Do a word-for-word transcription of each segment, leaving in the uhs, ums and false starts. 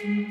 Kòman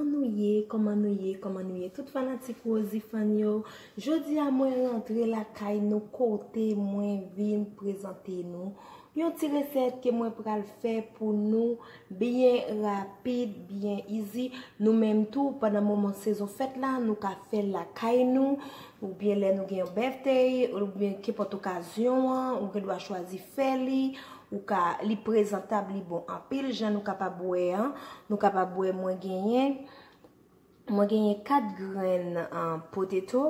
nou ye? Kòman nou ye? Kòman nou ye? Tout fanatik Rosie fan yo. Jodi a mwen rantre lakay nou kote mwen vin prezante nou yon ti resèt ke mwen pral fè pou nou byen rapid, byen easy. Nou menm tou, pandan moman sezon fèt la, nou ka fè l lakay nou, oubyen lè nou gen yon birthday, oubyen kenpòt okazyon an, ou gen dwa chwazi fè li, ou ka, li prezantab, li bon anpil, jan nou kapab wè an, nou kapab wè mwen genyen, mwen genyen kat grenn, ah, poteto,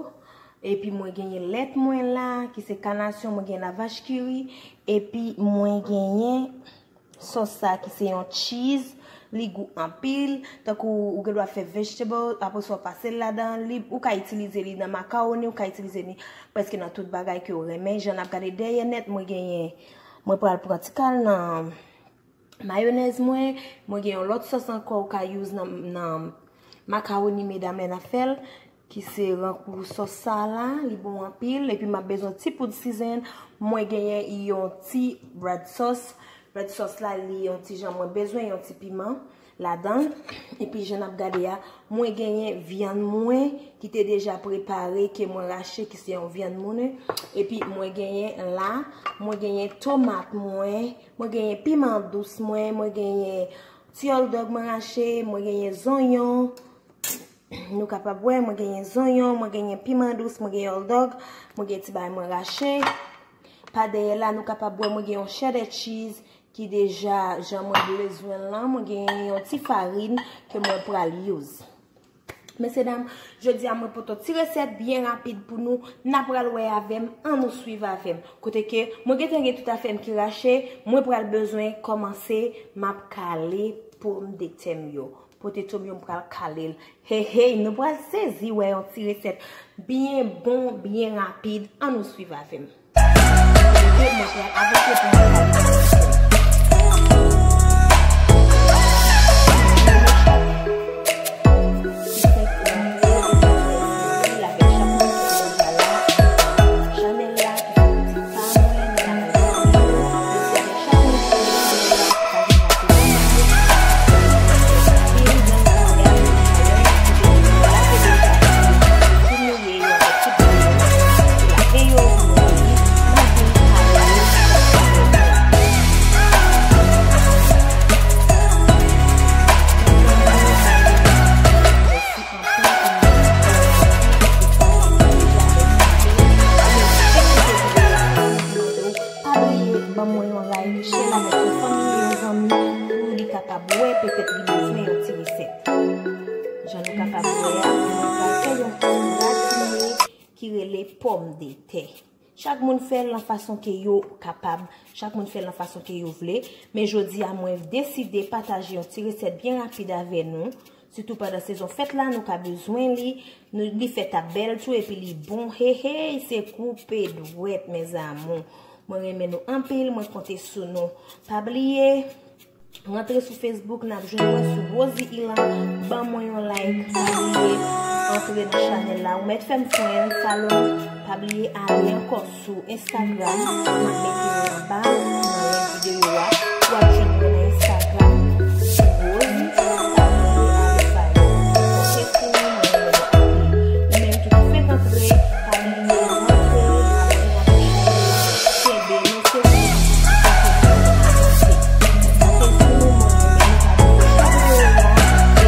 epi mwen genyen lèt mwen la, ki se kanasyon, mwen genyen lavach kiri, epi mwen genyen sòs sa ki se yon cheese, li gou anpil, tankou ou gen dwa fè vegetable, apre sa w pase l ladan, li, ou ka itilize li nan makawoni, ou ka itilize li prèske nan tout bagay ke w renmen. Jan n ap gade dèyè nèt, mwen genyen, mwen pral pran ti kal nan mayonèz mwen, mwen gen yon lòt sòs ankò ou ka use nan, nan makawoni medam lè n ap fè l, ki se rankou sòs sa la, li bon anpil, epi m ap bezwen ti poud sizen, mwen genyen yon ti red sauce, red sauce la li yon ti jan mwen bezwen yon ti piman ladan l, epi jan n ap gade a, mwen genyen vyann mwen ki te deja prepare, ke mwen rache, ki se yon vyann moulen, epi mwen genyen la, mwen genyen tomat mwen, mwen genyen piman dous mwen, mwen genyen ti hòldòg mwen rache, mwen genyen zonyon. Nou kapab wè, mwen genyen zonyon, mwen genyen piman dous, mwen genyen hòldòg, mwen gen ti bagay mwen rache. Pa dèyè la, nou kapab wè, mwen gen yon cheddar cheese ki deja jan mwen bezwen l lan. Mwen genyen yon ti farin ke mwen pral use. Mesye dam, jodi a mwen pote yon ti resèt byen rapid pou nou. N a pral wè avè m, ann nou swiv avè m. Kote ke mwen gentan gen tout afè m ki rache, mwen pral bezwen kòmanse, m ap kale pomdetè m yo. Poteto m yo, m pral kale l. Hey, hey, nou pral sezi wè yon ti resèt byen bon, byen rapid. Ann nou swiv avè m. Mwen pral avanse pou mwen kale. Pa bliye ban mwen yon like, share l avèk yon fanmi, yon zanmi, pou li kapab wè, petèt li bezwen yon ti resèt. Jan nou kapab wè a, nou pral fè yon ti gratine ki rele pòmdetè. Chak moun fè l nan fason ke yo kapab, chak moun fè l nan fason ke yo vle, men jodi a mwen deside pataje yon ti resèt byen rapid avè nou. Sitou pandan sezon fèt la, nou ka bezwen li. Nou, li fèt ap bèl tou, epi li bon. Hey, hey, se koupe dwèt, mes amours. Mwen renmen nou anpil, mwen konte sou nou. Pa bliye, rantre sou Facebook, n ap jwenn mwen sou Rosie Ilan. Ban mwen yon like, pa bliye, antre nan chanèl la. Ou mèt fè m friend, follow. Pa bliye ale ankò sou Instagram, m ap mete yo anba nan link videyo a. W ap jwenn mwen nan Instagram, sou Rosie, pa bliye ale follow. Ok, kounye a mwen renmen nou anpil. Ou menm ki fèk antre, pa bliye rantre, abòne avèk chanèl la, kenbe nou, se nou ki fè chanèl la avanse. Sa se ti moman mwen menm, pa bliye abòne la,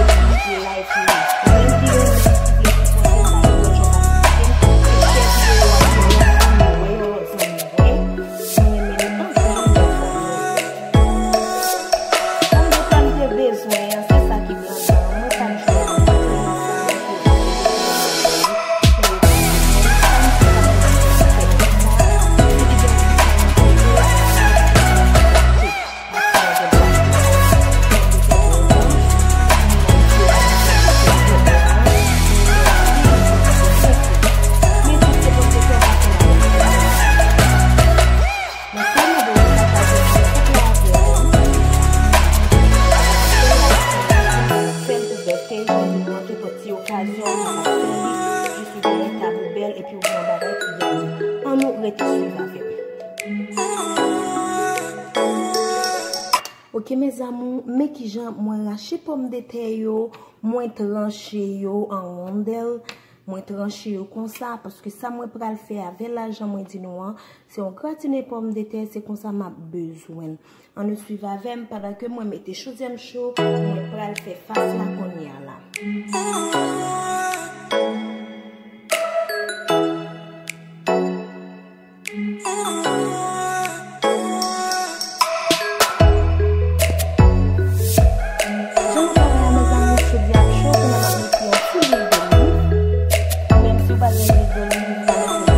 epi like li. Ou menm ki renmen, ki vle sipòte m, pa bliye jwenn m, se share videyo a pou yon zanmi wè, yon lòt zanmi wè. Mwen renmen nou anpil, mwen fò nou. Rete swiv avè m. Ok, mes amours, men kijan mwen rache pòmdetè yo, mwen tranche yo an wondèl, mwen tranche yo konsa, paske sa mwen pral fè avè lajan mwen di nou an, se yon gratine pòmdetè, se konsa m ap bezwen l. Ann nou swiv avè m pandan ke mwen mete chodyè m cho, mwen pral fè fas la kounye a la. Jan nou ka wè a, mezanmi, chodyè ap cho, kounye a m ap mete yon ti lwil doliv. Ou menm, si w pa gen lwil doliv, ou pa mete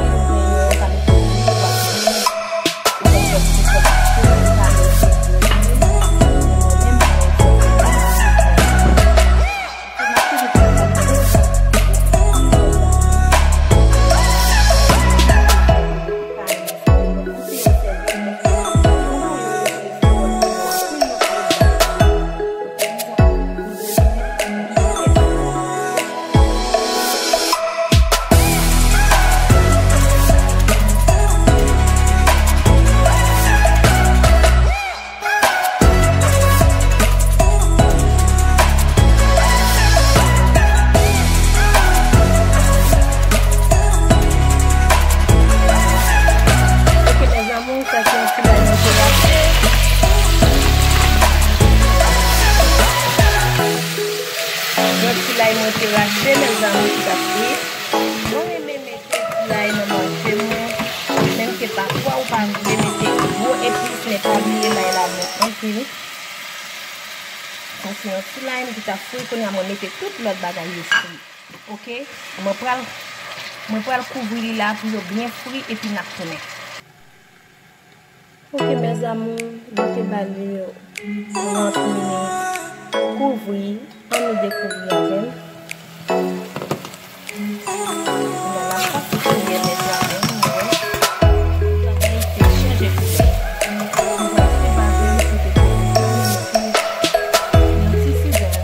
lwil, oubyen ou pa mete lwil, ou pa gen lwil, ou pa gen lwil, ou pa mete lwil, ou pa mete lwil, ou pa mete lwil. Ok, mes amours, sa se yon ti lay mwen te rache. Yon ti lay mwen te rache, mes amours, ki t ap fri. Mwen renmen mete ti lay nan manje mwen. Menm ke pafwa ou pa vle mete gwo epis, men pa bliye lay la bon anpil. Sa se yon ti lay ki t ap fri, kounye a mwen mete tout lòt bagay yo fri. Ok? Mwen pral, mwen pral kouvri li la pou yo byen fri epi n ap tounen. Ok, mes amours, nou te ba li trant minit kouvri. Ann nou dekouvri avè m. Kounye a la, sa se koulè nèt la menm, nou wè. Bagay te chanje koulè. Nou pral swiv avè m pou te fè yon ti sidan.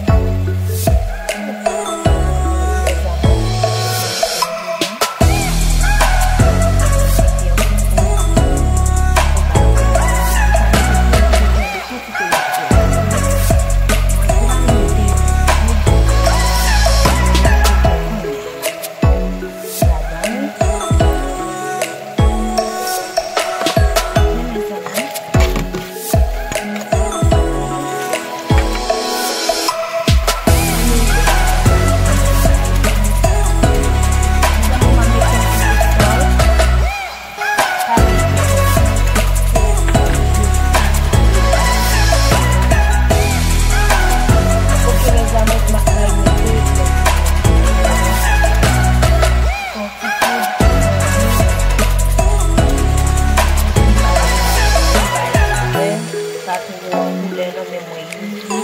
Sa tou gen yon koulè nan men mwen isi.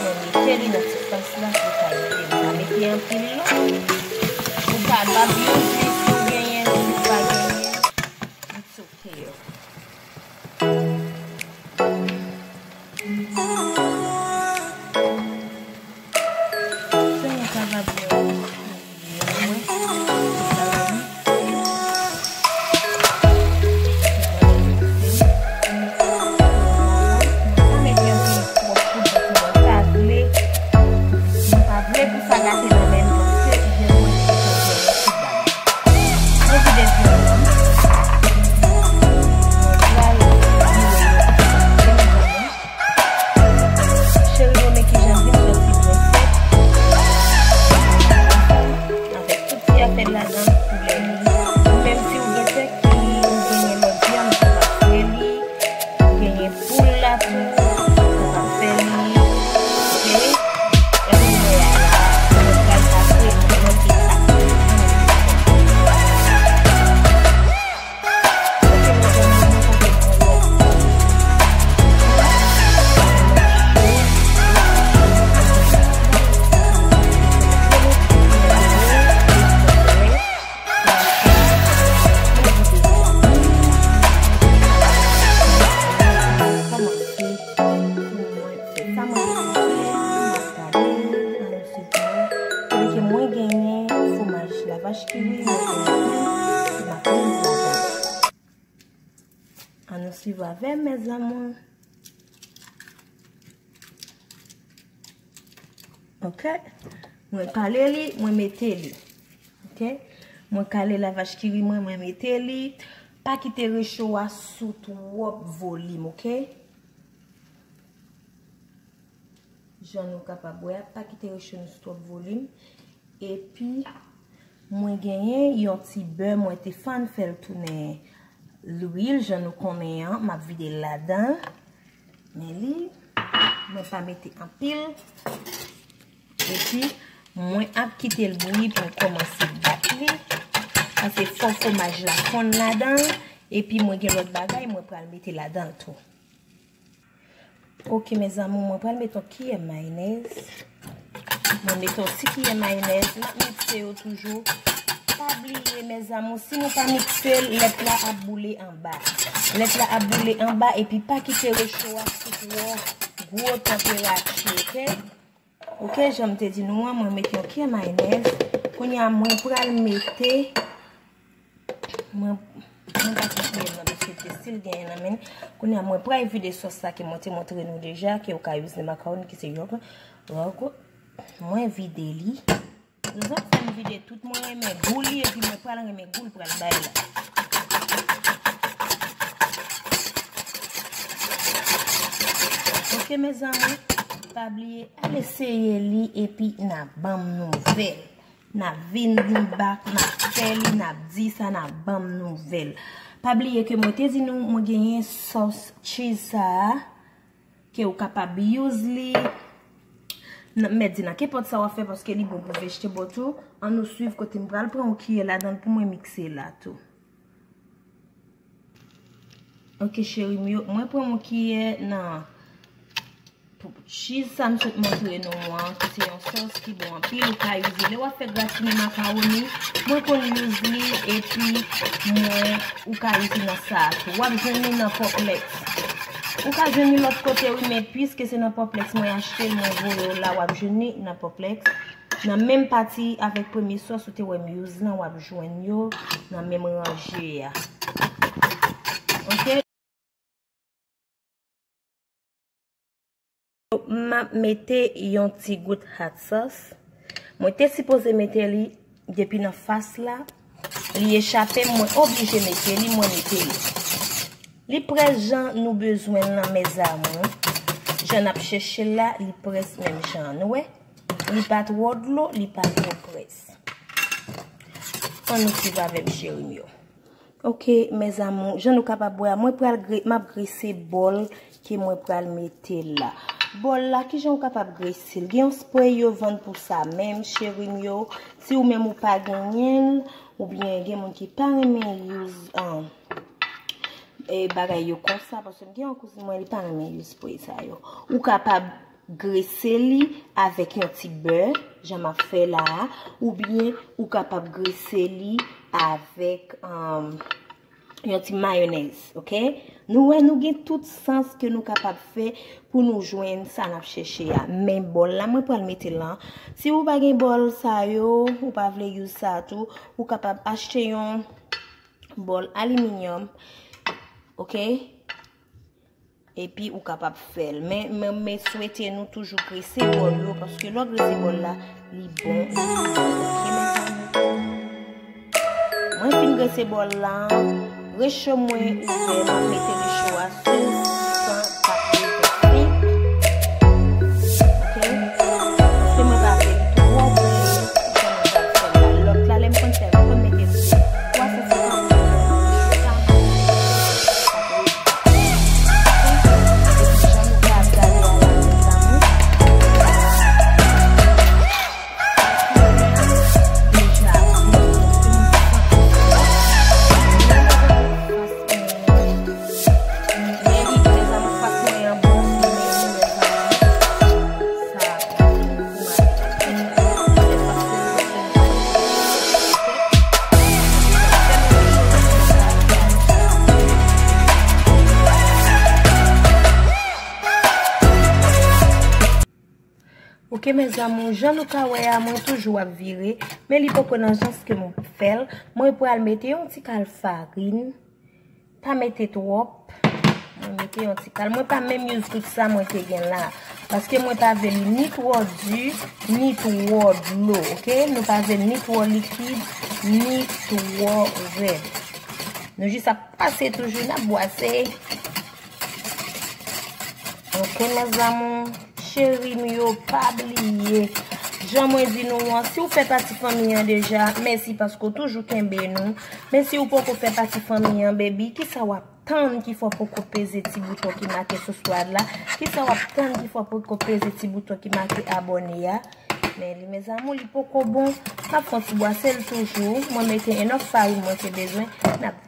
Mwen mete li nan ti fas la pou l ka ede m. Pa mete anpil non. Ou kapab use li si w genyen, si w pa genyen. It's okay. Senyè, sa va byen. Cheri, nou men kijan vin soti byen sèk. Avèk tout ti afè ladan koulè li. Ou menm si w gen tèt ki ou genyen lòt vyann, ou kapab fè li. Ou genyen poul la tou, ou kapab fè li. Ok? Epi nou wè a la, nou pral pase nan lòt etap. Kote ke mwen genyen fwomaj lavach ki wi, mwen genyen tou makarèl ladan. Ann nou swiv avè m, mes amours. Ok. Mwen kale li, mwen mete li. Ok. Mwen kale la vach ki ri mwen, mwen mete li. Pa kite recho a sou twòp volim, ok? Jan nou kapab wè a, pa kite recho nou sou twòp volim. Epi, mwen genyen yon ti bè, mwen te fann fè l tounen lwil, jan nou konnen an, m ap vide l ladan. Men li, mwen pa mete anpil. Epi, mwen ap kite l bouyi pou m kòmanse bat li. Paske fò fwomaj la fonn ladan l. Epi, mwen gen lòt bagay, mwen pral mete ladan l tou. Ok, mes amours, mwen pral mete yon kiyè mayonèz. Mwen mete yon ti kiyè mayonèz, m ap mikse yo toujou. Pa bliye, mes amours, si nou pa mikse l, lèt la ap boule anba. Lèt la ap boule anba, epi pa kite recho a sou twò gwo tanperati, ok? Ok, jan m te di nou an, mwen mete yon kiyè mayonèz. Kounye a, mwen pral mete, mwen, mwen pa gen kiyè m nan, paske m te still genyen nan men. Kounye a, mwen pral vide sòs la ke mwen te montre nou deja, ke ou ka itilize makawoni, ki se yon, yon, mwen vide li. Rezon k fè m vide tout, mwen renmen gou li, epi mwen pral renmen gou l pral bay la. Ok, mes amours, pa bliye, al eseye li, epi n a ban m nouvèl. N a vin nou bak, n a fè li, n a di sa, n a ban m nouvèl. Pa bliye ke mwen te di nou, mwen genyen sòs cheese sa a, ke ou kapab use li, nan, mèt di nan kenpòt sa w ap fè, paske li bon pou vegetable tou. Ann nou swiv kote m pral pran yon kiyè ladan l pou mwen mikse la tou. Ok, cheri m yo, mwen pran yon kiyè nan cheese sa m sot montre nou an, ki se yon sòs ki bon anpil, ou ka use li. Lè w ap fè gratine makawoni, mwen konn use li, epi mwen, ou ka use li nan sa tou. W ap jwenn li nan Poplex. Ou ka jwenn li lòt kote wi, men piske se nan Poplex mwen achte l, mwen voye w la, w ap jwenn li nan Poplex. Nan menm pati avèk premye sòs ou te wè m use lan, w ap jwenn yo nan menm ranje a. Ok. M ap mete yon ti gout hot sauce. Mwen te sipoze mete li depi nan fas la. Li echape m, mwen oblije mete li, mwen mete li. Li près jan nou bezwen l lan, mes amours. Jan n ap chèche l la, li près menm jan an. Nou wè? Li pa twò dlo, li pa twò près. Ann nou swiv avè m, cheri m yo. Ok, mes amours, jan nou kapab wè a, mwen pral gre-, m ap grese bòl ke mwen pral mete la. Bòl la, kijan ou kapab grese l? Gen yon spray yo vann pou sa menm, cheri m yo. Si ou menm ou pa genyen l, oubyen gen moun ki pa renmen use, um, e, bagay yo konsa, paske m gen yon kouzin mwen, li pa renmen use spray sa yo. Ou kapab grese li avèk yon ti bè, jan m ap fè la a, oubyen ou kapab grese li avèk, um, yon ti mayonèz, ok? Nou wè, nou gen tout sans ke nou kapab fè pou nou jwenn sa n ap chèche a. Men bòl la, mwen pral mete l lan. Si ou pa gen bòl sa yo, ou pa vle use sa tou, ou kapab achte yon bòl aliminyòm, ok? Epi ou kapab fè l. Men, men, men swete nou toujou grese bòl yo, paske lè w grese bòl la, li bon, li bon. Ok, mes amours? Mwen fin grese bòl la, recho mwen ouvè, m ap mete recho a sou san katrevensenk. Ok? Paske mwen pa vle li twò bouyi, jan mwen pral fè l la. Lòt la, lè m konn fè, mwen konn mete twa san senkant. Ok, mes amours, jan nou ka wè a, mwen toujou ap vire, men li poko nan jan ke mwen fè l. Mwen pral mete yon ti kal farin. Pa mete twòp. Mwen mete yon ti kal. Mwen pa menm use tout sa mwen te gen la. Paske mwen pa vle li ni twò di, ni twò dlo, oke? Nou pa vle ni twò likid, ni twò rèd. Nou jis ap pase toujou, n ap bwase. Oke, mes amours, cheri m yo, pa bliye. Jan mwen di nou an, si w fè pati fanmi an deja, mèsi paske w toujou kenbe nou. Men si w poko fè pati fanmi an, baby, kisa w ap tann ki fè w poko peze ti bouton ki make subscribe la? Kisa w ap tann ki fè w poko peze ti bouton ki make abòne a? Men li, mes amours, li poko bon. M ap fè yon ti bwase l toujou. Mwen mete enough farin mwen te bezwen. N ap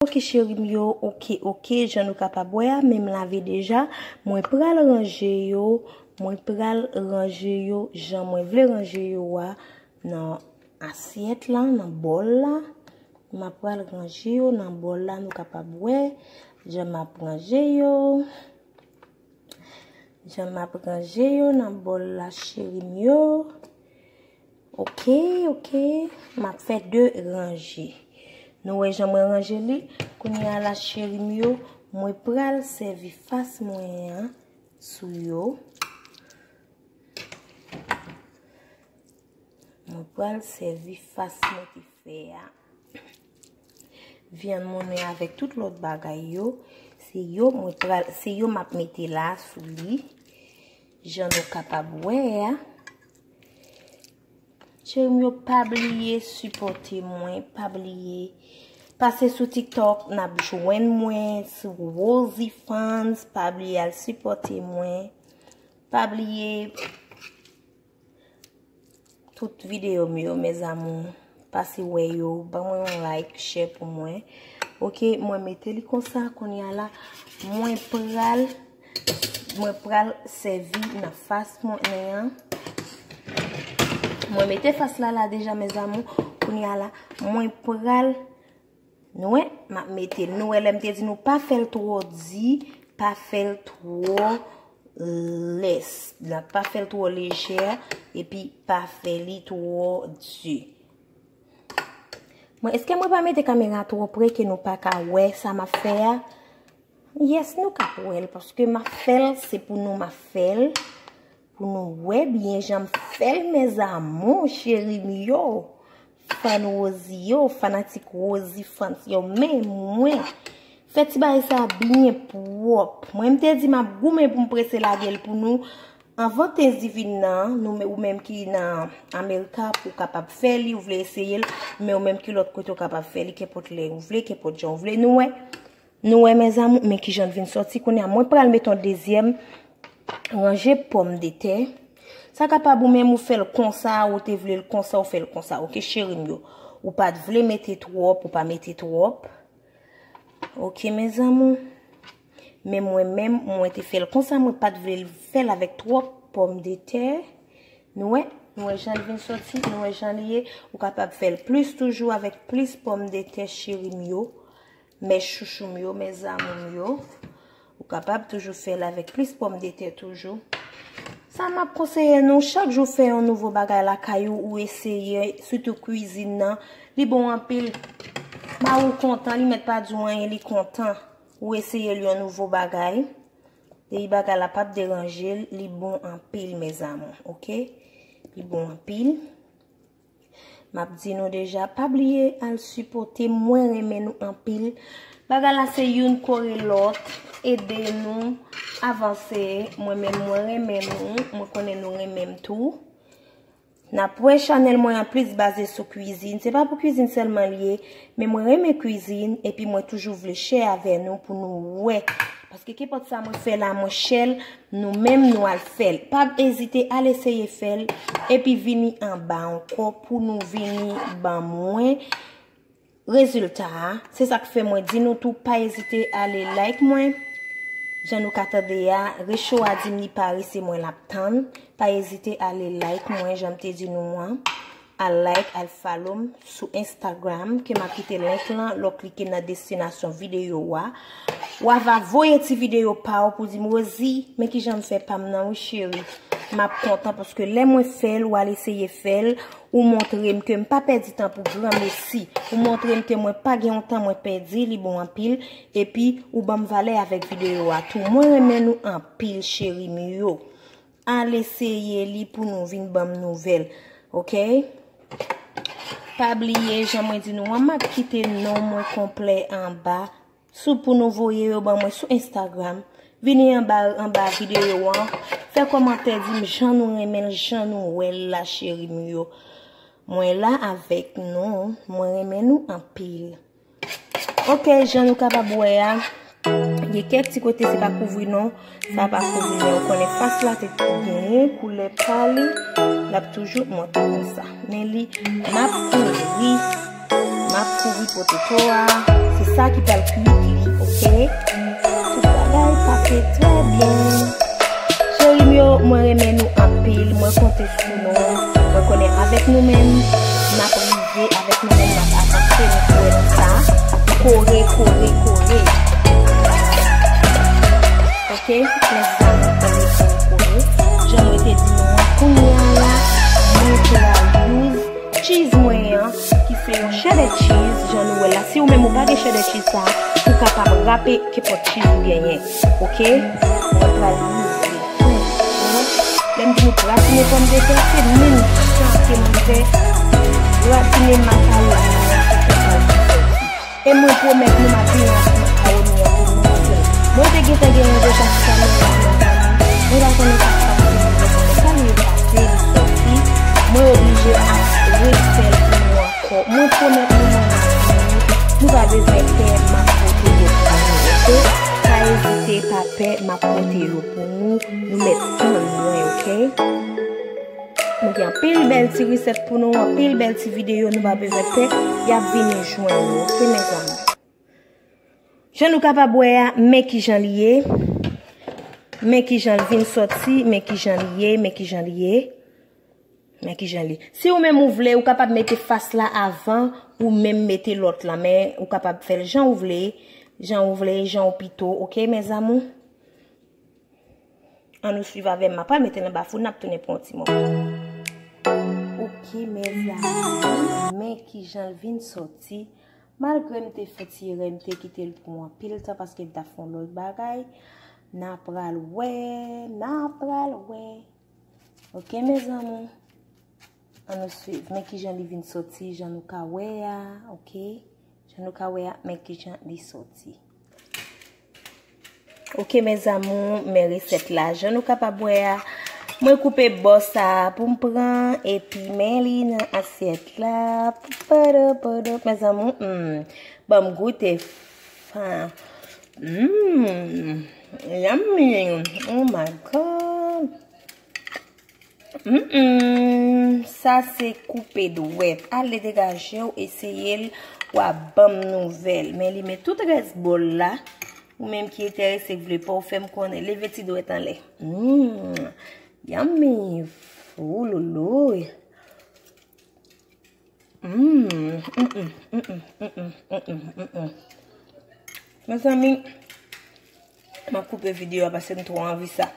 Oke, cheri m yo, oke, oke, jan nou kapab wè a, men m lave deja. Mwen pral ranje yo, mwen pral ranje yo jan mwen vle ranje yo a, nan asyèt la, nan bòl la. M ap pral ranje yo nan bòl la, nou kapab wè jan m ap ranje yo. Jan m ap ranje yo nan bòl la, cheri m yo. Oke, oke. M ap fè de ranje. Nou wè jan mwen ranje li? Kounye a la, cheri m yo, mwen pral sèvi fas mwen an sou yo. Mwen pral sèvi fas mwen te fè a. Vyann moulen avèk tout lòt bagay yo, se yo mwen pral, se yo m ap mete la sou li. Jan nou kapab wè a. Cheri m yo, pa bliye sipòte mwen, pa bliye pase sou TikTok, n ap jwenn mwen sou Rosie Fans, pa bliye al sipòte mwen, pa bliye tout videyo m yo, mes amours. Pase wè yo, ban mwen yon like, share pou mwen. Oke, mwen mete li konsa, kounye a la, mwen pral, mwen pral sèvi nan fas mwen an. Mwen mete fas la la deja, mes amours. Kounye a la, mwen pral Nou wè, m ap mete l. Nou wè, lè m te di nou pa fè l twò di, pa fè l twò lès. Donk, pa fè l twò lejè, epi pa fè li twò di. Mwen, èske mwen pa mete kamera twò pre ke nou pa ka wè sa m ap fè a? Yes, nou ka wè l, paske m ap fè l, se pou nou m ap fè l. Pou nou wè byen jan m fè l, mes amours, cheri m yo. Fan Rosie yo, fanatik Rosie Fans yo, men mwen fè ti bagay sa byen pwòp. Mwen, m te di m ap goumen pou m prese lage l pou nou. Anvan Thanksgiving nan, nou, ou menm ki nan Amerika, pou w kapab fè li, ou vle eseye l, men ou menm ki lòt kote, ou kapab fè li, kenpòt lè ou vle, kenpòt jan ou vle. Nou wè, nou wè, mes amours, men kijan l vin sòti. Kounye a, mwen pral met yon dezyèm ranje pòmdetè. Sa kapab ou menm ou fè l konsa, ou te vle l konsa, ou fè l konsa. Oke, cheri m yo. Ou pa t vle mete twòp, ou pa mete twòp. Oke, mes amours. Men mwen menm, mwen te fè l konsa, mwen pa t vle l fè l avèk twòp pòmdetè. Nou wè, nou wè jan l vin sòti, nou wè jan li ye. Ou kapab fè l plis toujou avèk plis pòmdetè, cheri m yo. Mes chouchou m yo, mes amours m yo. Ou kapab toujou fè l avèk plis pòmdetè toujou. Sa m ap konseye nou, chak jou fè yon nouvo bagay lakay ou, ou eseye, sitou kwizin nan. Li bon anpil. Mari w kontan, li mèt pa di w anyen, li kontan. Ou eseye l yon nouvo bagay. Depi bagay la p ap deranje l, li bon anpil, mes amours, oke? Li bon anpil. M ap di nou deja, pa bliye al sipòte m, mwen renmen nou anpil. Bagay la se youn kore lòt, ede nou avanse. Mwen menm, mwen renmen nou, mwen konnen nou renmen m tou. N ap wè chanèl mwen an plis baze sou kwizin. Se pa pou kwizin sèlman l ye, men mwen renmen kwizin, epi mwen toujou vle share avè nou pou nou wè. Paske kenpòt sa mwen fè la, mwen share l, nou menm nou al fè l. Pa ezite al eseye fè l, epi vini anba ankò pou nou vini ban mwen rezilta a. Se sa k fè mwen di nou tou, pa ezite ale like mwen. Jan nou ka tande a, recho a di m li pare, se mwen l ap tann. Pa ezite ale like mwen, jan m te di nou an. Al like, al follow m sou Instagram, ke m ap kite link lan, lè w klike nan destinasyon videyo a. W a va voye ti videyo pa w pou di m, Rosie, men kijan m fè pa m nan, wi cheri. m ap kontan, paske lè mwen fè l, w al eseye fè l, ou montre m ke m pa pèdi tan pou granmesi. Ou montre m ke mwen pa gen yon tan mwen pèdi, li bon anpil, epi ou ban m valè avèk videyo a tou. Mwen renmen nou anpil, cheri m yo. Al eseye li pou nou vin ban m nouvèl, oke? Pa bliye, jan mwen di nou an, m ap kite non mwen konplè anba. Sou pou nou voye yo ban mwen sou Instagram. Vini anba, anba videyo an. Fè kòmantè, di m jan nou renmen l, jan nou wè l la, cheri m yo. Mwen la avèk nou. Mwen renmen nou anpil. Oke, jan nou kapab wè a, gen kèk ti kote se pa kouvri non. Sa pa kouvri, men ou konnen fas la te genyen koulè pa li. L ap toujou monte konsa. Men li, m ap kouvri. M ap kouvri poteto a. Se sa ki pral kuit li, oke? Tout bagay pase trè byen. Cheri m yo, mwen renmen nou anpil. Mwen konte sou nou. Mwen konnen avèk nou menm, n ap rive, avèk nou menm, n ap avanse, nou kwè nan sa. Kore, kore, kore. Oke, mezanmi, kore, kore, kore. Jan mwen te di nou an, kounye a la, mwen pral use cheese mwen an, ki se yon cheddar cheese, jan nou wè la. Si ou menm ou pa gen cheddar cheese sa, ou kapab rape kenpòt cheese ou genyen. Oke? Mwen pral use li. Lè m di nou gratine pòmdetè, se menm jan ke mwen fè gratine makawoni an, se konsa l soti. E mwen pwomèt nou m ap vini ak makawoni an pou nou montre. Mwen te gentan genyen deja sa, men mwen pa konnen sa k pase, sa li pase, li soti. Mwen oblije ap refè l pou nou ankò. Mwen pwomèt nou, mwen ap vini. Nou pa bezwen pè, m ap pote yo pou nou, oke? Pa ezite, pa pè, m ap pote yo pou nou. Nou mèt tann mwen, oke? Nou gen anpil bèl ti resèt pou nou, anpil bèl ti videyo, nou pa bezwen pè, y ap vini jwenn nou, oke, mezanmi? Jan nou kapab wè a, men kijan li ye. Men kijan l vin soti, men kijan li ye, men kijan li ye. Men kijan li. Si ou menm ou vle, ou kapab mete fas la avan, ou menm mete lòt la, men ou kapab fè l jan ou vle, jan ou vle, jan ou pito, oke, mes amours? Ann nou swiv avè m, m ap pral mete l anba fou, n ap tounen pou yon ti moman. Oke, mes amours, men kijan l vin soti. Malgre m te fè ti erè, m te kite l pou anpil tan paske m t ap fè yon lòt bagay. N a pral wè, n a pral wè. Oke, mes amours. Ann nou swiv. Men kijan li vin soti, jan nou ka wè a, oke? Jan nou ka wè a, men kijan li soti. Oke, mes amours, men resèt la. Jan nou kapab wè a, mwen koupe bò sa a pou m pran, epi men li nan asyèt la. Podo, podo, mes amours, hmm. Ban m goute. Fa. Hmm. Yummy. Oh my God. Mm, sa se koupe dwèt. Ale degaje w, eseye l, w a ban m nouvèl. Men li men tout rès bòl la. Ou menm ki enterese, k vle pa w fè m konnen. Leve ti dwèt anlè. Mm, yummy. Ouloulouy. Mm, mm, mm, mm, mm, mm, mm, mm, mm, mm. Mezanmi, m ap koupe videyo a paske m twò anvi sa.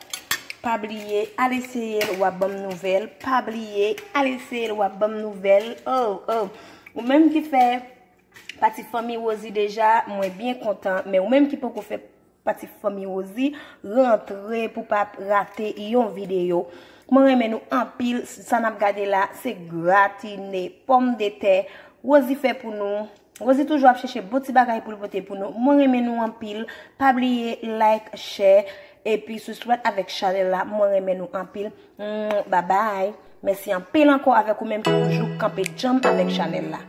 Pa bliye, al eseye l, w ap ban m nouvèl. Pa bliye, al eseye l, w ap ban m nouvèl. Oh, oh. Ou menm ki fè pati fanmi Rosie deja, mwen byen kontan. Men ou menm ki poko fè pati fanmi Rosie, rantre pou pa rate yon videyo. Mwen renmen nou anpil. Sa n ap gade la, se gratine pòmdetè Rosie fè pou nou. Rosie toujou ap chèche bon ti bagay pou l pote pou nou. Mwen renmen nou anpil. Pa bliye like, share, epi subscribe avèk chanèl la. Mwen renmen nou anpil. Mm, bye bye. Mèsi anpil ankò avèk ou menm ki toujou kanpe djanm avèk chanèl la.